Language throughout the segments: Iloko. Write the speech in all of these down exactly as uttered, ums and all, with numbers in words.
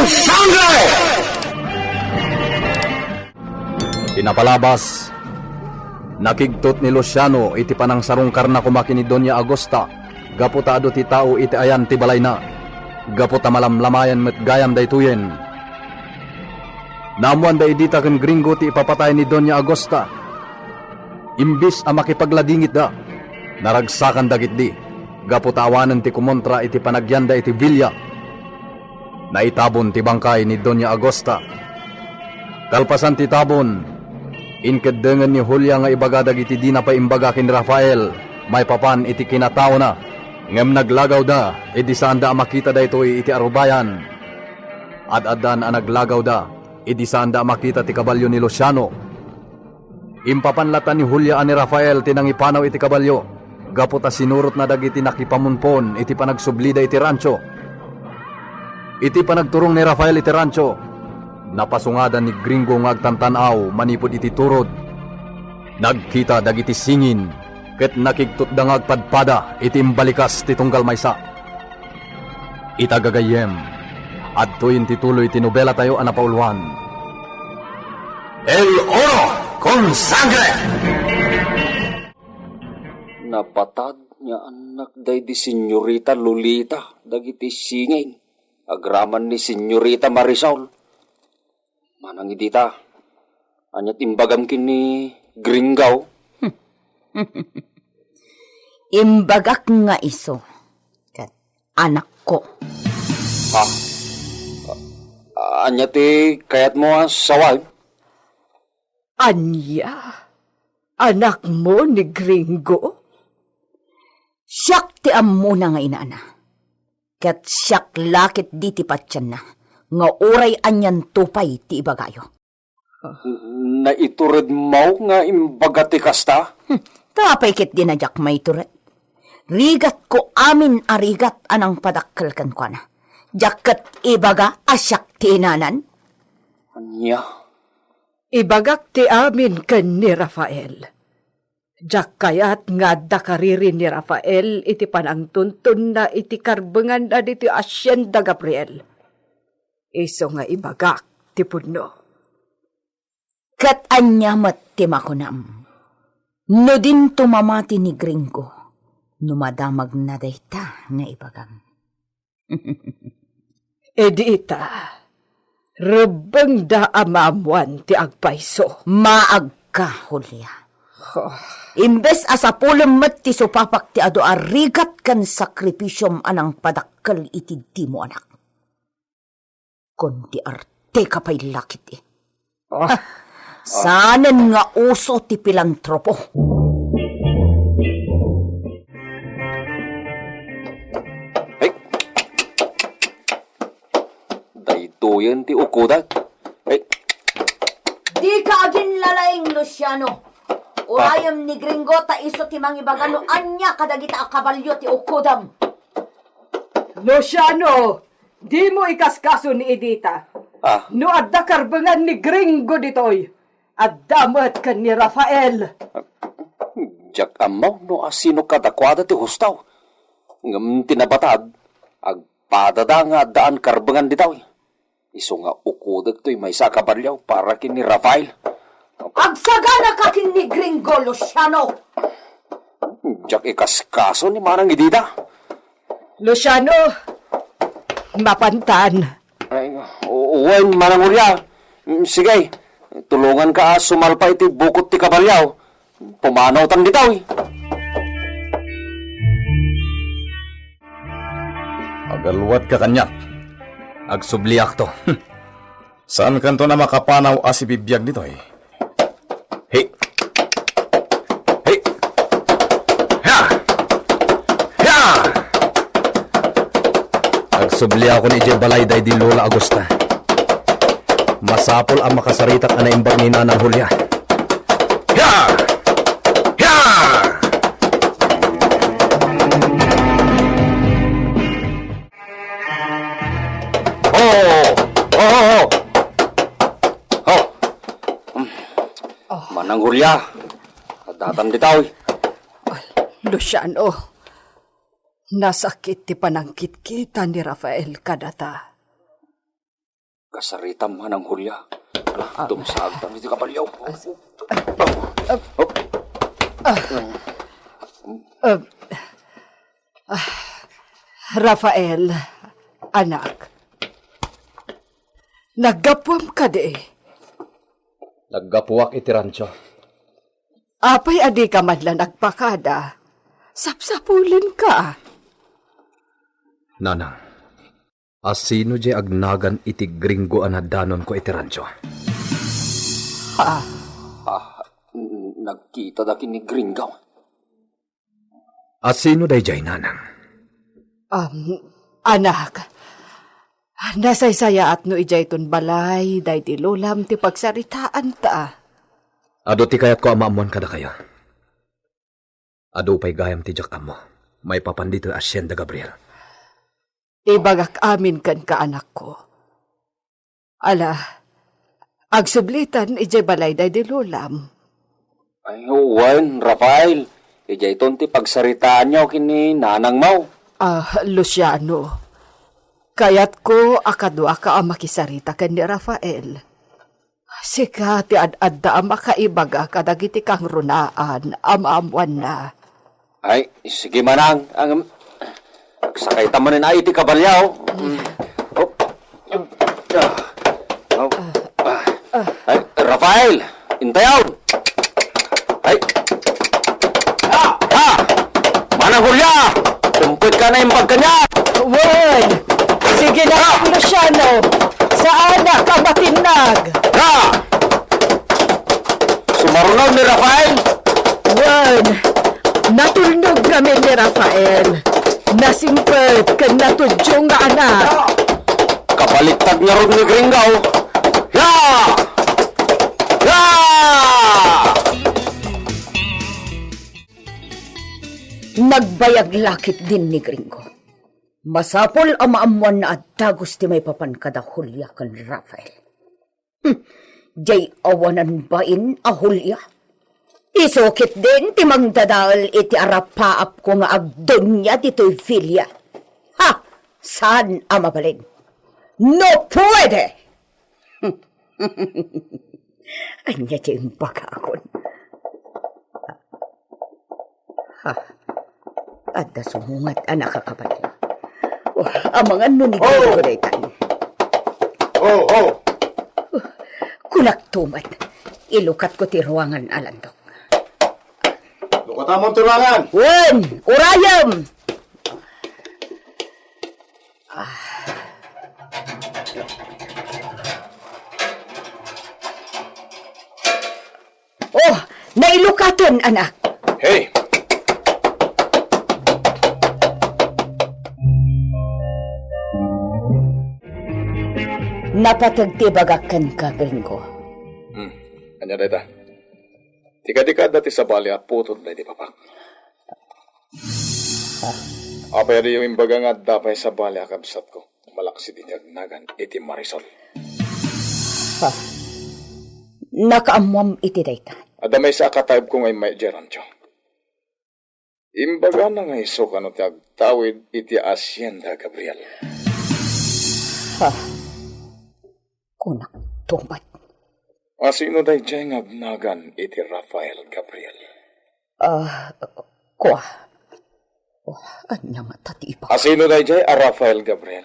Sangre! Pinapalabas, nakigtot ni Luciano iti panangsarungkarna koma ken ni Doña Agosta gapu ta adu ti tao iti ayan ti balayna. Gapu ta malamlamayan met gayam daytoyen. Naammoan da Idita ken Gringo ti ipapatay ni Doña Agosta. Imbis a makipagladingitda, naragsakan dagitdi gapu ta awanen ti kumontra iti panagyanda iti villa. Naitabon ti bangkay ni Doña Agosta. Kalpasan ti tabon, inkeddengen ni Julia nga ibaga dagiti dina pay imbaga ken ni Rafael maipapan iti kinataona. Ngem naglagawda idi saanda a makita daytoy iti arubayan. Ad-addan a naglagawda idi saanda a makita ti kabalio ni Luciano. Impapan latta ni Julia a ni Rafael ti nangipanaw iti kabalio, gapu ta sinurotna dagiti nakipamunpon iti panagsublida iti rancho. Iti panagturong ni Rafael iti rancho, napasungadan ni Gringo nga agtantan-aw manipud iti turod. Nagkita dagiti singin ket nakigtotda nga agpadpada iti imbalikas ti tunggal maysa. Ita gagayyem, adtoyen ti tuloy ti nobelatayo a napauluan. El Oro con Sangre! Napatad nga annak daydi Senyorita Lolita dagiti singin agraman ni Senyorita Marisol. Manang Idita, ania ti imbagam ken ni Gringo? Imbagak nga isu ket anakko. Ha? A-, ania ti kayatmo a sawen? Ania? Anakmo ni Gringo? Siak ti ammona nga inaana. Ket siak la ketdi ti patienna nga uray anianto pay ti ibagayo. Naituredmo nga imbaga ti kasta? Hmm, ta apay ketdi a diak maitured? Rigatko amin a rigat a nangpadakkel kenkuana. Diak ket ibaga a siak ti inanan? Ania? Ibagak ti amin ken ni Rafael. Diak kayat nga adda kariri ni Rafael iti panangtuntonna iti karbenganna ditoy Hacienda Gabriel. Isu nga ibagak ti pudno. Ket ania met ti makunam? No dinto mamati ni Gringo, no madamagna dayta nga ibagam. Idita, rebbengda a maammoan ti agpayso. Maagka, Julia. Oh. Imbes a sapulem met ti supapak ti adu a rigat ken sakripisiom a nangpadakkel iti dimo anak. Kundi arteka pay la ketdi. Ah. Saanen nga uso ti pilantropo. Hey. Daytoyen ti ukodek. Hey. Dika aginlalaing, Luciano. Urayem ni Gringo ta isu ti mangibaga no ania kadagita a kabalio ti ukodem. Luciano, dimo ikaskaso ni Idita. Ah. No adda karbengan ni Gringo ditoy, adda met ken ni Rafael. Diak ammo no asino kadakuada ti husto. Ngem ti nabatad, agpadada nga addaan karbengan ditoy. Isu nga ukodek toy maysa a kabalio para ken ni Rafael. Agsaganaka ken ni Gringo, Luciano. Diak ikaskaso ni Manang Idita. Luciano, mapantan. Ay, wen, Manang Julia. Mm, sige, tulonganka a sumalpa iti bukot ti kabalio. Pumanawtan ditoy. Agalwatka kaniak. Agsubliakto. Saankanto a makapanaw a sibibiag ditoy. Hey! Hey! Ha! Ha! Agsubliakon idiay balay daydi Lola Agusta. Masapul a makasaritak a naimbag ni Nanang Julia. Ya! Ya! Oh! Oh! Oh! Oh! Hmm. Manang Julia, addatan ditoy. Ay, Luciano, nasakit ti panangkitkita ni Rafael kadata. Kasaritam, Manang Julia. Ala, ah, tumsagtam iti kabalio. Ah, ah, ah, ah, Rafael, anak. Naggapuam kadi? Naggapuak iti rancho. Apay a dika man la nagpakada? Sapsapulenka. Nanang, a sino diay agnagan iti gringo a nadanonko iti rancho? Ha? Ah, n-, nagkitadak ken ni Gringo. A sino daydiay, Nanang? Am, anak, nasaysayaat no idiayton balay daydi lolam ti pagsaritaanta. Adu ti kayatko a maammuan kadakayo. Adu pay gayam ti diak ammo maipapan ditoy Hacienda Gabriel. Ibagak amin kenka, anakko. Ala, agsublitan idiay balay daydi lolam. Ay, wen, Rafael. Idiayton ti pagsaritaanyo ken ni nanangmo. Ah, Luciano, kayatko a kaduaka a makisarita ken ni Rafael. Sika ti ad-adda a makaibaga kadagiti kangrunaan a maammuanna. Ay, sige, Manang. Ang, sakayta manen ay iti kabalio. Mm. Oh. Ah. Oh. Ah. Ay, Rafael, intayaw. Ay. Ha! Manang Julia! Sumpet ka na yung pagkanya! Wen! Sige na, Luciano! Saan na ka matinnag? Ha! Sumarunaw ni Rafael? Wen! Natulnog ngamin ni Rafael. Nasimpet ken natudyong nga anak. Kabaliktad ngarud ni Gringo. Ya! Ya! Nagbayag la ketdin ni Gringo. Masapul a maammuanna a dagus ti maipapan kada Julia ken Rafael. Hmm, diay awanan bain a Julia. Isu ketdin ti mangdadael iti arapaapko nga agdunia ditoy villa. Ha! Saan a mabalin? No puede! Ania ti imbagakon? Ha? Adda sumungad a nakakabalin. Oh, amangan no ni Gringo daytan. Oh, oh. Kunak tumet, ilukatko ti ruangan a landok. Lukatam ti ruangan. Wen, urayem. Ah. Oh, nailukaten, anak. Hey! Napateg ti ibagak kenka, Gringo. Hmm. Ania dayta? Ti kadi kaadda ti sabali a putod daydi papak. Apay a diyo imbaga nga adda pay sabali a kabsatko malaksid iti agnagan iti Marisol? Ha? Nakaammoam iti dayta. Adda maysa a kataebko nga immay idiay rancho. Imbagana nga isu kano ti agtawid iti Hacienda Gabriel. Ha? Kunak tumet. A sino daydiay nga agnagan iti Rafael Gabriel? Ah, kua. Oh, ania ngata ti iba? A sino daydiay a Rafael Gabriel?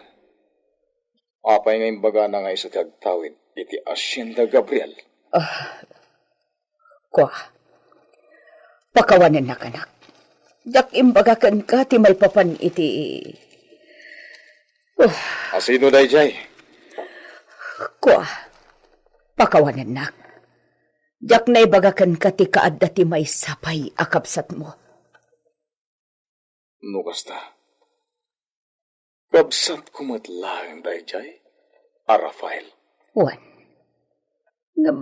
Apay nga imbagana nga isu ti agtawid iti Hacienda Gabriel? Ah, kua. Pakawanennak, anak. Diak imbaga kenka ti maipapan iti, uh. A sino daydiay? Kua. Pakawanennak. Diak naibaga kenka ti kaadda ti maysa pay a kabsatmo. No kasta, kabsatko met laeng daydiay a Rafael. Wen. Ngem,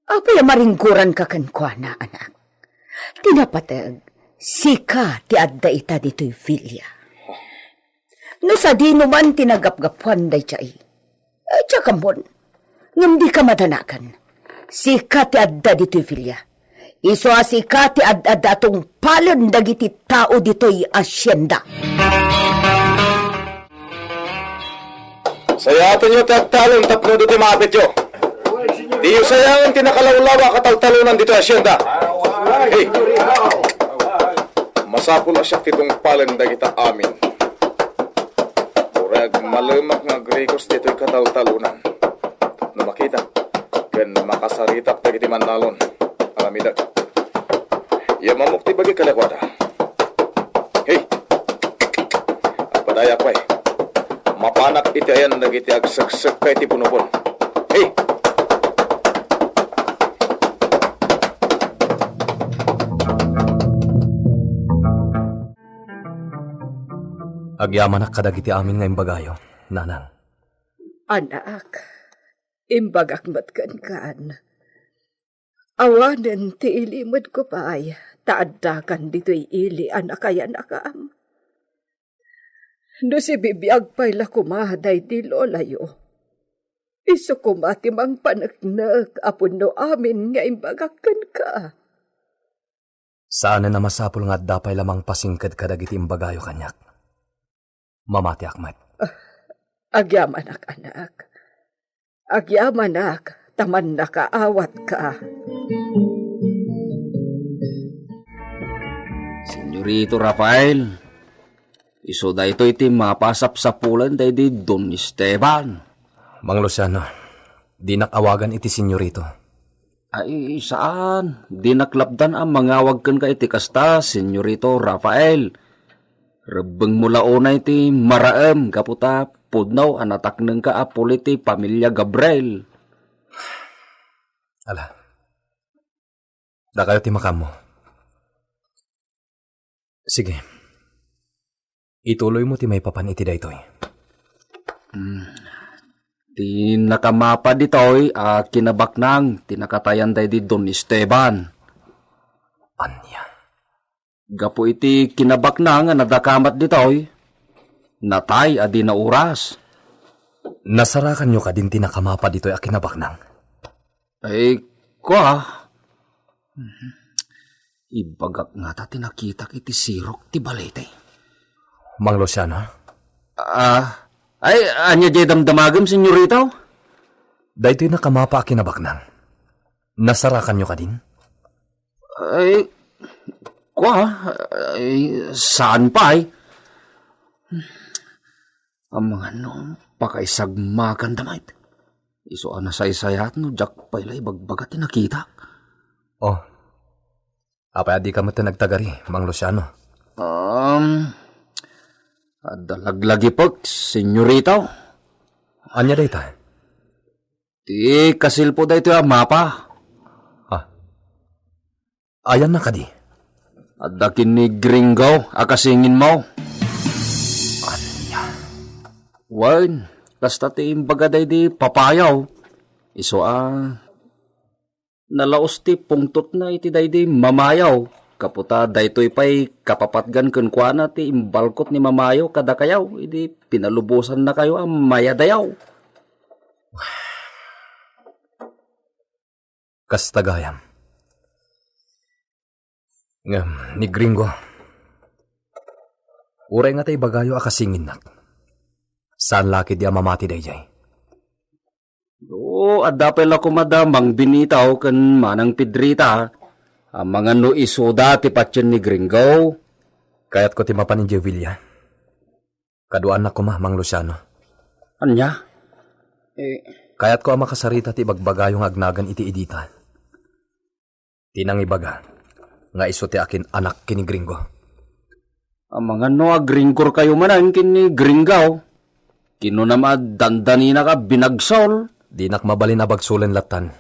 apay a maringgoranka kenkuana, anak? Ti napateg, sika ti adda ita ditoy villa. No sadino man ti nagapgapuan daydiay, eh, diak ammon. Ngem dika madanagan. Sika ti adda ditoy villa. Isu a sika ti ad-adda a tungpalen dagiti tao ditoy hacienda. Sayatenyo ti agtalon tapno adu ti maapityo. Diyo sayangen ti nakalawlawa a kataltalonan ditoy hacienda. Hey, masapul a siak ti tungpalen dagita amin. Uray agmalemak nga agrikos ditoy kataltalonan. Tapno makita ken makasaritak dagiti mannalon. Aramidek. Yammamok ti bagi kadakuada. Hey! Agpadayak pay. Mapanak iti ayan dagiti agsegsekka iti punopon. Hey! Agyamanak kadagiti amin nga imbagayo, nanang. Anak, imbagak met kenkan. Awanen ti ilimedko pay, ta addakan ditoy ili a nakayanakam. No sibibiag pay la koma daydi lolayo, isu koma ti mangpaneknek a punno amin nga imbagak kenka. Saanen a masapul nga adda pay la mangpasingked kadagiti imbagayo kaniak. Mamatiak met. Agyamanak, anak. Agyamanak, ta mannakaawatka. Senyorito Rafael, isu daytoy ti mapasapsapulen daydi Don Esteban. Mang Luciano, dinak awagan iti senyorito. Ay, saan. Dinak lapdan a mangawag kenka iti kasta, Senyorito Rafael. Rebbengmo la unay ti maraem gapu ta pudno a nataknengka a puli ti pamilia Gabriel. Ala. Dakayo ti makaammo. Sige. Ituloymo ti maipapan iti daytoy. Hmm. Ti nakamapa ditoy a kinabaknang ti nakatayan daydi Don Esteban. Ania? Gapu iti kinabaknang a nadakamat ditoy, natay a di nauras. Nasarakanyo kadin ti nakamapa ditoy a kinabaknang? Ay, kua. Ibagak ngata ti nakitak iti sirok ti balete. Mang Luciano? Ah, ay, ania diay damdamagem, senyorito? Daytoy nakamapa a kinabaknang. Nasarakanyo kadin? Ay, kua, ay, saan pay. Amangan no pakaisagmakanda met. Isu a nasaysayat no diak pay la ibagbaga ti nakitak. Oh. Apay a dika met nagtagari, Mang Luciano? Um, adda laglagipek, senyorito. Ania dayta? Ti kasilpo daytoy a mapa. Ah. Ayanna kadi? Adda ken ni Gringo a kasinginmo. Ania? Wen, kasta ti imbaga daydi papayaw. Isu a nalaus ti pungtotna iti daydi mamayaw. Gapu ta daytoy pay kapapatgan kenkuana ti imbalkot ni mamayaw kadakayaw idi pinalubosannakayo a mayadayaw. Kasta gayam. Ngem, ni Gringo, uray nga ta ibagayo a kasinginnak, saan la ketdi a mamati daydiay. No, adda pay la koma da Mang Benito ken Manang Pedrita, amangan no isuda ti patien ni Gringo. Kayatko ti mapan idiay villa. Kaduaannak koma, Mang Luciano. Ania? Eh, kayatko a makasarita ti ibagbagayo nga agnagan iti Edita. Ti nangibaga nga isu ti akin-anak ken ni Gringo. Amangan no agringkorkayo manen ken ni Gringo. Kinunam a dandaninaka binagsol. Dinak mabalin a bagsolen lattan.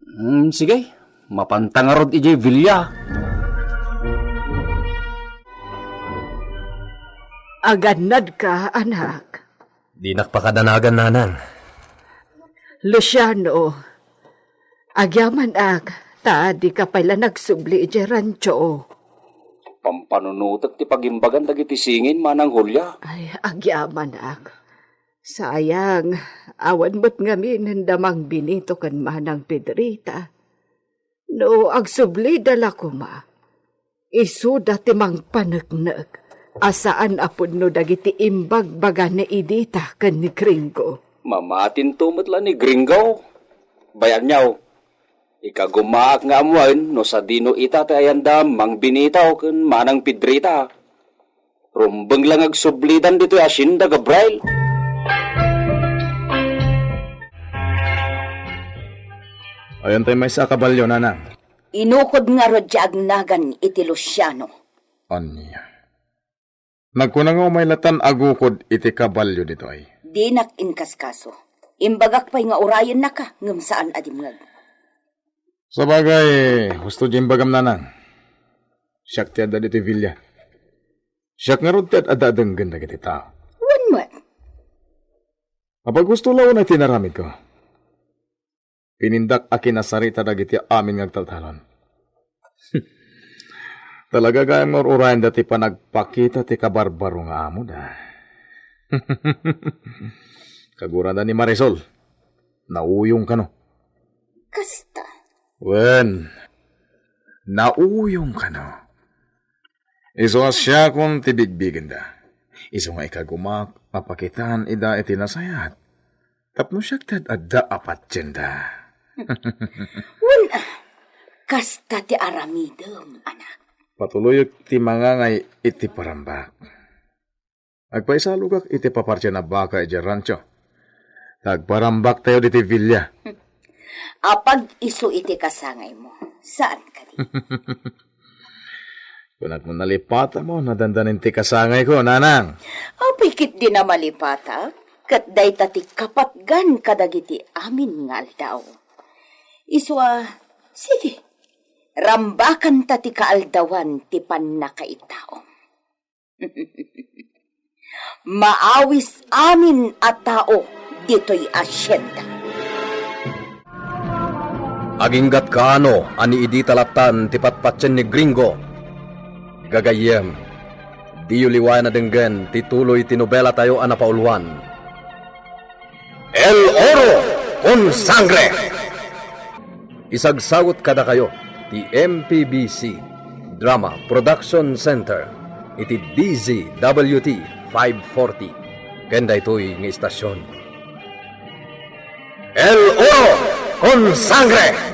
Hmm, sige. Mapanta ngarud idiay villa. Agannadka, anak. Dinak pakadanagan, nanang. Luciano, agyamanak, ta dika pay la nagsubli idiay rancho. Pampanunotek ti pagimbagan dagiti singin, Manang Julia. Ay, agyamanak. Sayang, awan met ngamin da Mang Benito ken Manang Pedrita. No agsublida la koma, isuda ti mangpaneknek a saan a pudno dagiti imbagbaga ni Edita ken ni Gringo. Mamatinto met la ni Gringo. Bay-anyo, ikagumaak nga ammoen no sadino ita ti ayanda mangbinitaw ken manangpidrita. Rumbeng la nga agsublidan ditoy asienda, Gabriel. Ayan tay maysa a kabalio, nanang. Inukod ngarud ti agnagan iti Luciano. Ania? Nagkuna nga umay latan agukod iti kabalio ditoy. Dinak inkaskaso. Imbagak pay nga urayennaka, ngem saan a dimngeg. Sabagay, husto ti imbagam, nanang. Siak ti adda ditoy villa. Siak ngarud ti ad-adda a denggen dagiti tao. Wen met. Apaghusto la unay ti inaramidko. Pinindak a kinasarita dagiti amin nga agtaltalon. Talaga gayam nga ur-urayenda ti panagpakita ti kabarbaro nga amoda. Kagurada ni Marisol, nauyong kano. Kasta. Wen, nauyong kano. Isu a siakon ti bigbigenda. Isu nga ikagumak, mapakitaan ida iti nasayat. Tapno siak ti ad-adda a patienda. Wen, kasta ti aramidem, anak. Patuloyek ti mangangay iti parambak. Agpaisalogak iti papartian a baka idiay rancho. Ta agparambaktayo ditoy villa. Apag-isu iti kasangaymo. Saan kadi? Kunak no nalipatmo, nadandanin ti kasangayko, nanang. Apay ketdi a malipatak, ket dayta ti kapatgan kadagiti amin nga aldaw. Isu a, sige, rambakanta ti kaaldawan ti pannakaitaom. Maawis amin a tao ditoy asienda. Aginggat kaano a ni Edita lattan ti patpatien ni Gringo? Gagayyem, diyo liwayan a denggen ti tuloy ti nobelatayo a napauluan, El Oro con Sangre. Isagsagut kadakayo ti M P B C Drama Production Center iti D Z W T five forty ken daytoy nga istasion. El Oro con Sangre!